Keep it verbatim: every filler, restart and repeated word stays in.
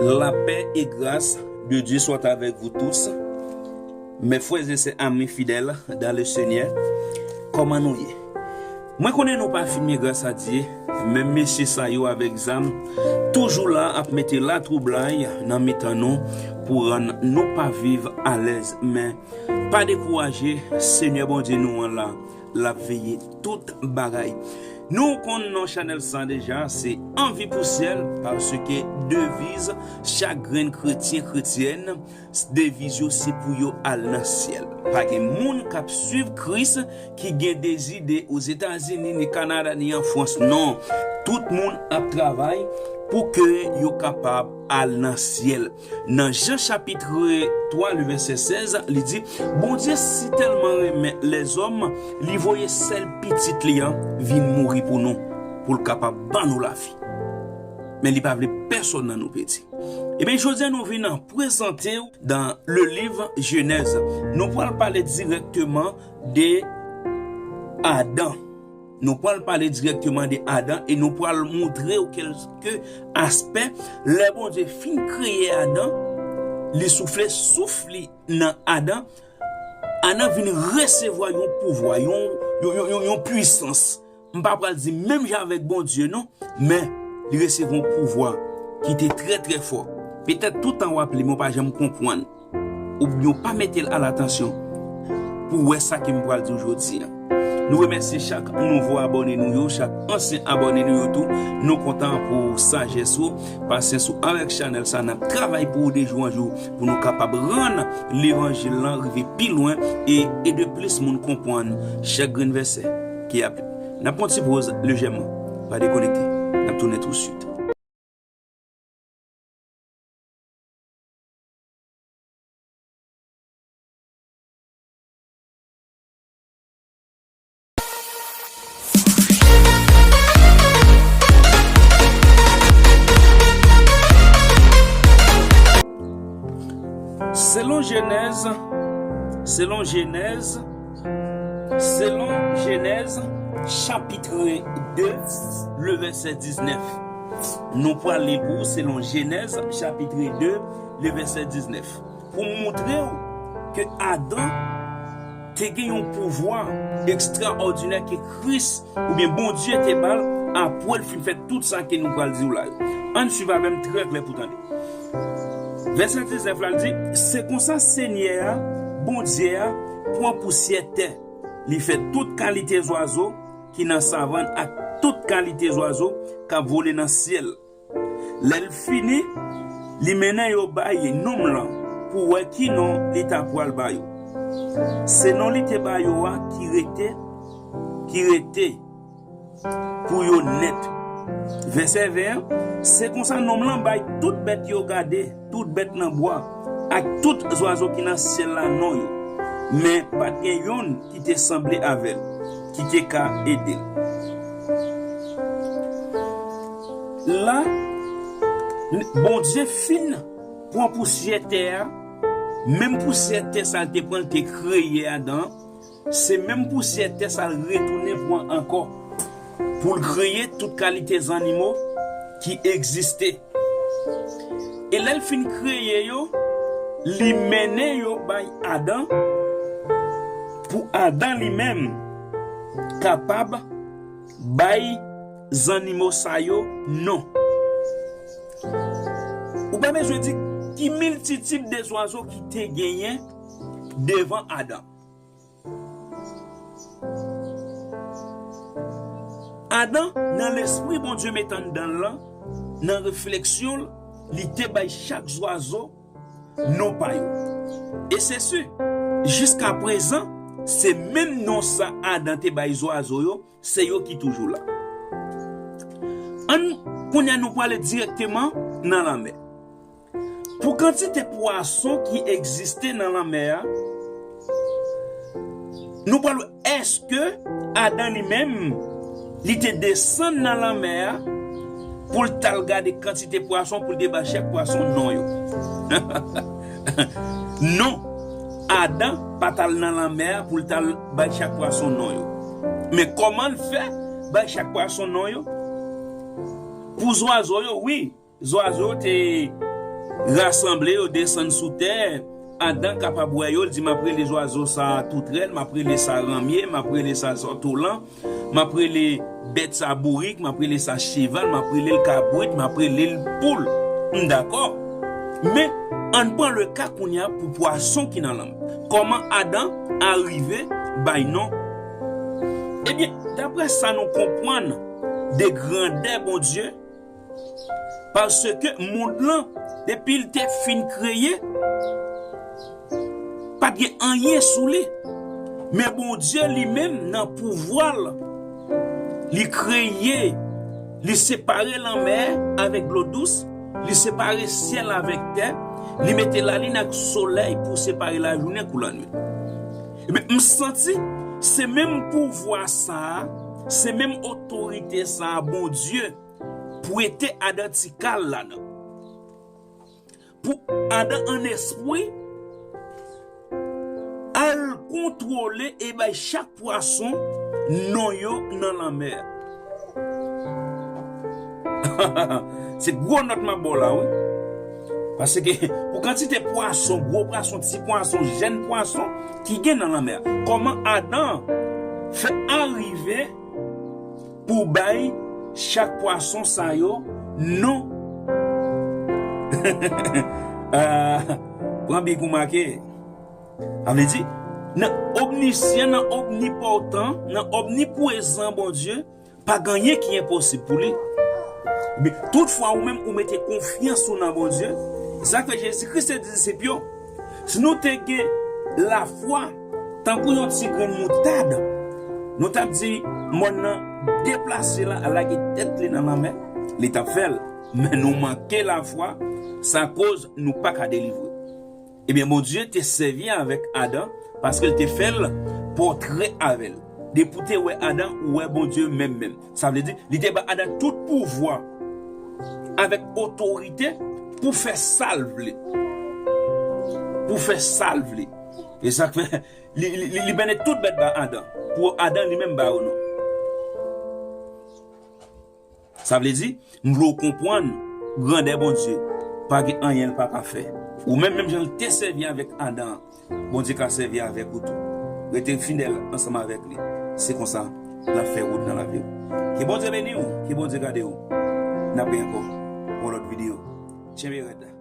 La paix et grâce de Dieu soit avec vous tous. Mes frères et sœurs, amis fidèles dans le Seigneur, kòman nou ye? Mwen konnen nou pa fini, gras a Dye, men mesye sa yo avèk zam toujou la ap mete latwoublay nan mitan nou pou rann nou pa viv alèz. Men pa dekouraje, Senyè Bondye nou an la, l ap veye tout bagay. Nou konn non chanèl sa deja, se Anvi pou syèl, paske deviz chak grenn kretyen, kretyèn, deviz yo se pou yo al nan syèl. Pa gen moun k ap swiv Kris ki gen dezi de Ozetazini, ni Kanada, ni an Frans. Non. Tout moun ap travay pou ke yo kapab al nan syèl. Nan Jan chapit twa, le vèsè sèz, li di, Bondye si tèlman renmen lèzòm, li voye sèl pitit li an vin mouri pou nou, pou l kapab ban nou lavi. Men li pa vle pèsonn nan nou pèdi. Ebyen, jodi a nou vin prezante w dans le livre Genèse. Nou pral pale dirèkteman de Adan. Nou pral pale dirèkteman de Adan e nou pral montre w kèlke aspè. Lè Bondye fin kreye Adan, li soufle souf li nan Adan. Adan vin resevwa yon pouvwa, yon, yon, yon, yon, yon pwisans. M pa pral di menm jan avèk Bondye, non, men li resevwa yon pouvwa ki te trè, trè fò. Petèt tout tan w ap li, men w pa janm konprann. Oubyen w pa mete l a latansyon pou w wè sa ke m pral di w jodi a. Nou remèsye chak nouvo abòne nou yo, chak ansyen abòne nou yo tou. Nou kontan pou sajès ou, pasyans ou avèk chanèl sa. N ap travay pou ou de jou an jou, pou nou kapab rann levanjil lan rive pi lwen e ede plis moun konprann chak grenn vèsè ki ap. N ap pran ti poz lejèman. Pa dekonekte. N ap tounen tousuit. Selon Jenèz, selon Jenèz, selon Jenèz, chapit de, le vèsè diznèf. Nou pral li pou ou selon Jenèz, chapit de, le vèsè diznèf. Pou montre w ke Adan te gen yon pouvwa ekstraòdinè ke Kris oubyen Bondye te ba l apre l fin fè tout sa ke nou pral di w la yo. Ann swiv avè m trè klè pou tande. Vèsè diznèf la, l di, Se konsa Senyè a, Bondye a, pran pousyè tè. Li fè tout kalite zwazo ki nan savann ak tout kalite zwazo k ap vole nan syèl. Lè l fini, li mennen yo bay nonm lan pou wè ki non li ta pral ba yo. Se non li te ba yo a ki rete, ki rete pou yo nèt. Vèsè ven an, Se konsa nonm lan bay tout bèt yo gade, tout bèt nan bwa, ak tout zwazo ki nan syèl la non yo. Men pa t gen yonn ki te sanble avè l, ki te ka ede l. La, Bondye fin pran pousyè tè a, menm pousyè tè sa l te pran, l te kreye Adan, se menm pousyè tè sa l retounen pran ankò pou l kreye tout kalite zannimo ki egziste. E lè l fin kreye yo, li mennen yo bay Adan pou Adan li menm kapab bay zannimo sa yo non. Ou pa bezwen di ki miltitid de zwazo ki te genyen devan Adan. Adan, nan lespri Bondye met anndan l lan, nan refleksyon l, li te bay chak zwazo non pa yo. E se si, jiskaprezan, se menm non sa Adan te bay zwazo yo, se yo ki toujou la. Ann, kounye a nou prale dirèkteman nan lanmè. Pou kantite pwason ki egziste nan lanmè a, nou pral wè èske Adan li menm, li te desann nan lanmè a pou l t al gade kantite pwason, pou l te bay chak pwason non yo. Non, Adan pa t al nan lanmè a pou l t al bay chak pwason non yo. Men kòman l fè bay chak pwason non yo? Pou zwazo yo, wi, zwazo te rasanble yo, desann sou tè. Adan kapab wè yo, l di, "M ap rele zwazo sa a toutrèl, m ap rele sa ranmye, m ap rele sa zòtolan, m ap rele bèt sa bourik, m ap rele sa cheval, m ap rele l kabrit, m ap rele l poul." M dakò. Men, ann pran le ka kounye a pou pwason ki nan lanmè. Kòman Adan arive bay non? Ebyen, daprè sa nou konprann de grandè Bondye, paske mond lan, depi l te fin kreye, pa t gen anyen sou li. Men Bondye li menm, nan pouvwa l, li kreye, li separe lanmè avèk dlo dous, li separe syèl avèk tè, li mete lalin ak solèy pou separe lajounen kou lannwit. Ebyen, m santi se menm pouvwa sa a, se menm otorite sa a, Bondye prete Adan ti kal ladan. Pou Adan an espri al kontwole e bay chak pwason non yo nan lanmè a. Se gwo nòt m ap ba w la, wi. Paske pou kantite pwason, gwo pwason, ti pwason, jèn pwason ki gen nan lanmè a, kòman Adan fè arive pou bay chak pwason sa yo non? Ah, pran big ou make. Sa vle di, nan omnisyan, nan omnipòtan, nan omnipwezan Bondye, pa gen anyen ki enposib pou li. Men, toutfwa, ou menm, ou mete konfyans ou nan Bondye. Sa k fè Jezi Kris te di disip yo, si nou te gen lafwa tankou yon ti grenn moutad, nou t ap di mòn nan, "Deplase la, al lage tèt li nan lanmè," li t ap fè l. Men nou manke lafwa, sa koz nou pa ka delivre. Ebyen, Bondye te sèvi avèk Adan paske l te fè l pòtre avè l. Depi w te wè Adan, ou wè Bondye menm menm. Sa vle di, li te ba Adan tout pouvwa avèk otorite pou fè sa l vle. Pou fè sa l vle. E sa k fè, li, li, li, li mennen tout bèt ba Adan. Pou Adan li menm ba yo non. Sa vle di, m vle w konprann grandè Bondye. Pa gen anyen l pa ka fè. Ou menm, menm jan l te sèvi avèk Adan an, Bondye ka sèvi avèk ou tou. Rete fidèl ansanm avèk li. Se konsa l ap fè wout nan lavi w. Ke Bondye beni w, ke Bondye gade w. N ap gen ankò yon lòt videyo. Tyenbe rèd.